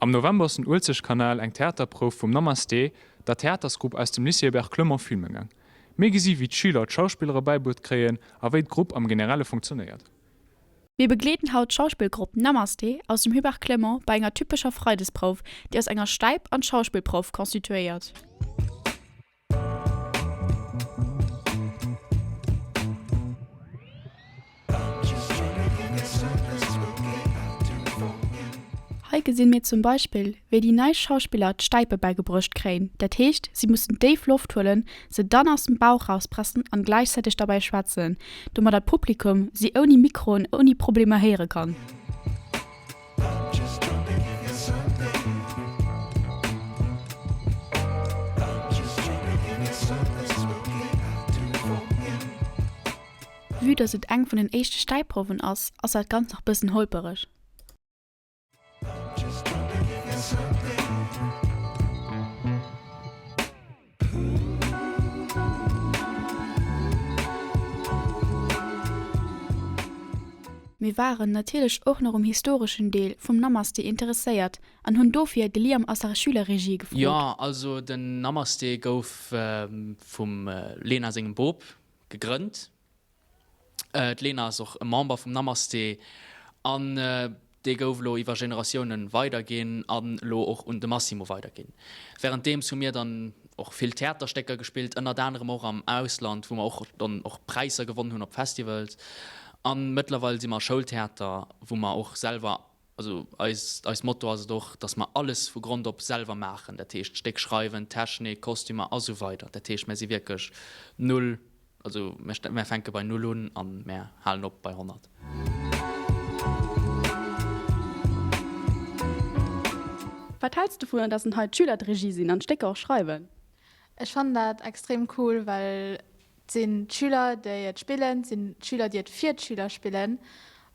Am November ass den Uelzechtkanal eng Theaterprouf vum Namasté, der Theatersgrupp aus dem Lycée Hubert Clement filme gaang. Mir gesi wéi d'Schüler d'Schauspillere bäibruet kréien a wéi d'Grupp am Generelle funktionéiert. Mir begleeten haut d'Schauspillgrupp Namasté aus dem Hubert Clement bei enger typescher Freidesprouf, déi aus enger Stäip an Schauspillprouf constituéiert. Hei gesinn mir zum Beispill, wéi déi nei Schauspiller d'Stäipe bäigebruecht kréien. Dat heescht, si mussen déif Loft huelen, se dann aus dem Bauch rauspressen an gläichzäiteg derbäi schwätzen, domadder d'Publikum si ouni Mikroen ouni Problemer héiere kann. Vue dass et eng vun den éischte Stäiprouwen ass, ass dat Ganzt nach bëssen holpereg. Mir waren natierlech och nach um historeschen Deel vum Namaste interesséiert an hunn dofir de Liam aus der Schülerregie gefrot. Jo, also den Namaste gouf vum Lena sengem Bop gegrënnt. D'Lena ass och e Member vum Namaste an dee gouf elo iwwer Generatiounen weiderginn an elo och un de Massimo weiderginn. Wärenddeems hu mir dann och vill Theaterstécker gespillt, ënnert anerem och am Ausland, wou mer och dann och Präisser gewonnen hunn op Festivals. A mëttlerweil si mer Schoultheater, wou mer och selwer, also eis eist Motto ass et och, datt mer alles vu Grond op selwer maachen, dat heescht Stéck schreiwen, Technik, Kostümer a sou weider. Dat heescht, mir si wierklech null Also mär fänke bei Null un an mär halen op bei 100. Wat häls de dovunner, dass en hei d'Schüler d'Regie sinn an d'Stécker och schreiwen? Ech fannen dat extrem cool, well et sinn d'Schüler déi et spillen, et sinn d'Schüler déi et fir d'Schüler spillen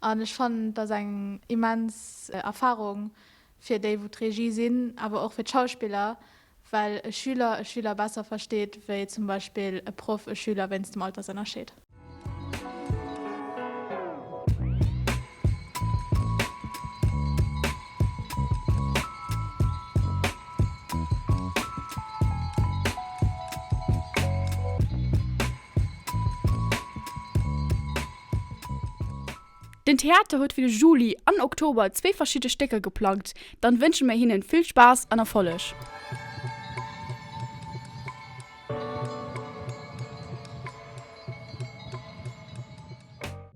an ech fannen et ass eng immens Erfarung fir déi wou d'Regie sinn, awer och fir d'Schauspiller, well e Schüler e Schüler besser versteet wéi zum Beispill e Proff e Schüler wéinst dem Altersënnerscheed. Den Theater huet fir de Juli an Oktober zwéi verschidde Stécker geplangt. Dann wënsche mir hinnen vill Spaass an Erfolleg!